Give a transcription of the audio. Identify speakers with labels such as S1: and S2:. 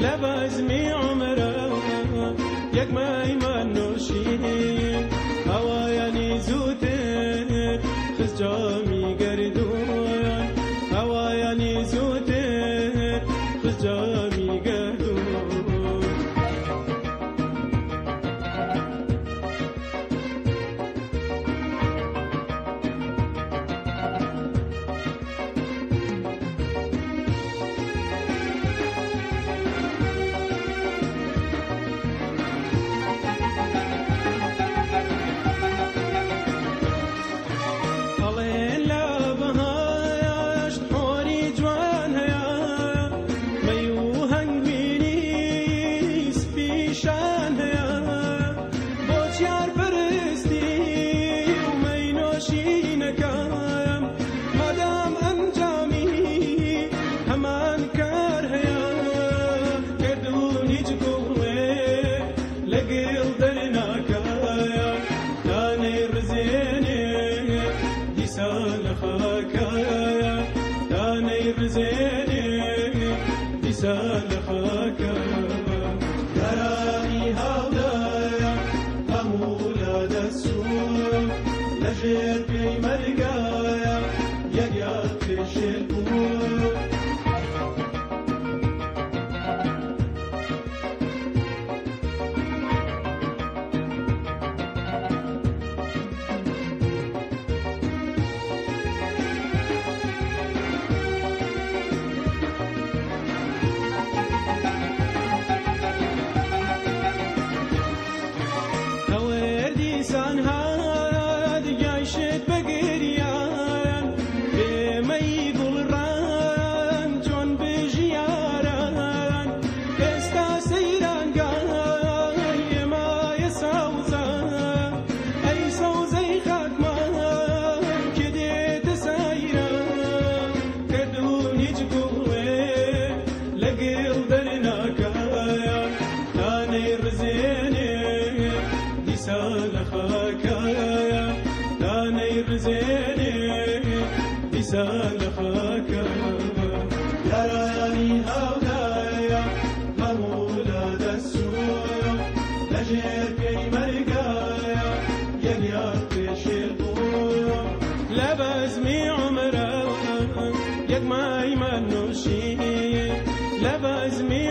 S1: لە بەزمی عومرە یەک مەیمان نۆشی هەوایانی زووتر خست جامی گەردوون هەوایانی زووتر خست جامی گەردوون. ئەڵێن لە بەهەشت حۆری جوان هەیە مەی و هەنگوینی سپیشان هەیە بۆ چیار پەرستی و مەی نۆشینەکەم مادام ئەنجامی هەمان کار هەیە گەردوون هیچ گوڵێ لەگەڵ دەرناکایە دانەی ڕزێنێ دیسان لە خاکایە دانەی ڕزێنێ دیسان لە خاکایە یارانی هاودایە هەموو لە دەسوو لەژێر پێی مەرگایە یەک پێشێل بوو. هەوێر دیسان هات گەیشت بە گریان بێمەی گوڵڕان چۆن بژیاران ئێستا سەیرانگای ئێمایە سەوزە ئەی سەوزەی خاکمان کێ دێتە سەیران گەردوون هیچ گوڵێ لەگەڵ دەرناکایە دانەی ڕزێنێ دیسان لە خاکایە دانەی ڕزێنێ دیسان لە خاکایە یارانی هاودایە هەموو لە دەسوو لەژێر پێی مەرگایە یەک پێشێل بوو لە بەزمی عومرە یەک مایمان نۆشی لە بەزمی